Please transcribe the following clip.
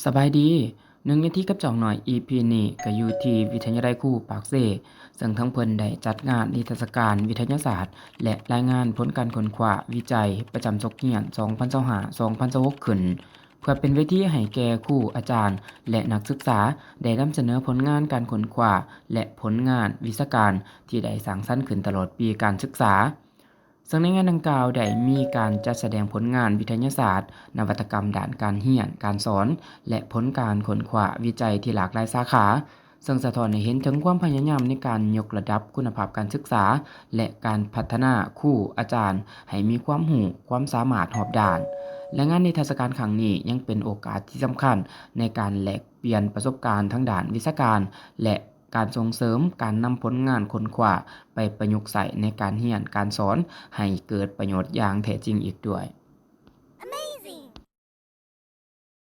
ສະບາຍດີ ໜຶ່ງນາທີກັບຈອກໜ້ອຍ ອີພີນີ້ກໍຢູ່ທີ່ວິທະຍາໄລຄູປາກເຊ ເຊິ່ງທາງເພິ່ນໄດ້ຈັດງານນິທັດສະການວິທະຍາສາດ ແລະ ລາຍງານຜົນການຄົ້ນຄວ້າວິໄຈປະຈຳສົກຮຽນ ສອງພັນຊາວຫ້າ ສອງພັນຊາວຫົກ ຂຶ້ນ ເພື່ອເປັນເວທີໃຫ້ແກ່ຄູ, ອາຈານ ແລະ ນັກສຶກສາ ໄດ້ນຳສະເໜີຜົນງານການຄົ້ນຄວ້າ ແລະ ຜົນງານວິຊາການທີ່ໄດ້ສ້າງສັນຂຶ້ນຕະຫຼອດປີການສຶກສາ. ເຊິ່ງໃນງານດັ່ງກ່າວໄດ້ມີການຈັດສະແດງຜົນງານວິທະຍາສາດ, ນະວັດຕະກຳດ້ານການຮຽນການສອນ ແລະ ຜົນການຄົ້ນຄວ້າວິໄຈທີ່ຫຼາກຫຼາຍສາຂາ, ເຊິ່ງສະທ້ອນໃຫ້ເຫັນເຖິງຄວາມພະຍາຍາມໃນການຍົກລະດັບຄຸນນະພາບການສຶກສາ ແລະ ການພັດທະນາຄູ, ອາຈານ ໃຫ້ມີຄວາມຮູ້, ຄວາມສາມາດຮອບດ້ານ. ແລະ ງານນິທັດສະການຄັ້ງນີ້ຍັງເປັນໂອກາດທີ່ສຳຄັນໃນການແລກປ່ຽນປະສົບການທາງດ້ານວິຊາການ ແລະ ການສົ່ງເສີມການນຳຜົນງານຄົ້ນຄວ້າໄປປະຍຸກໃຊ້ໃນການຮຽນການສອນໃຫ້ເກີດປະໂຫຍດຢ່າງແທ້ຈິງອີກດ້ວຍ.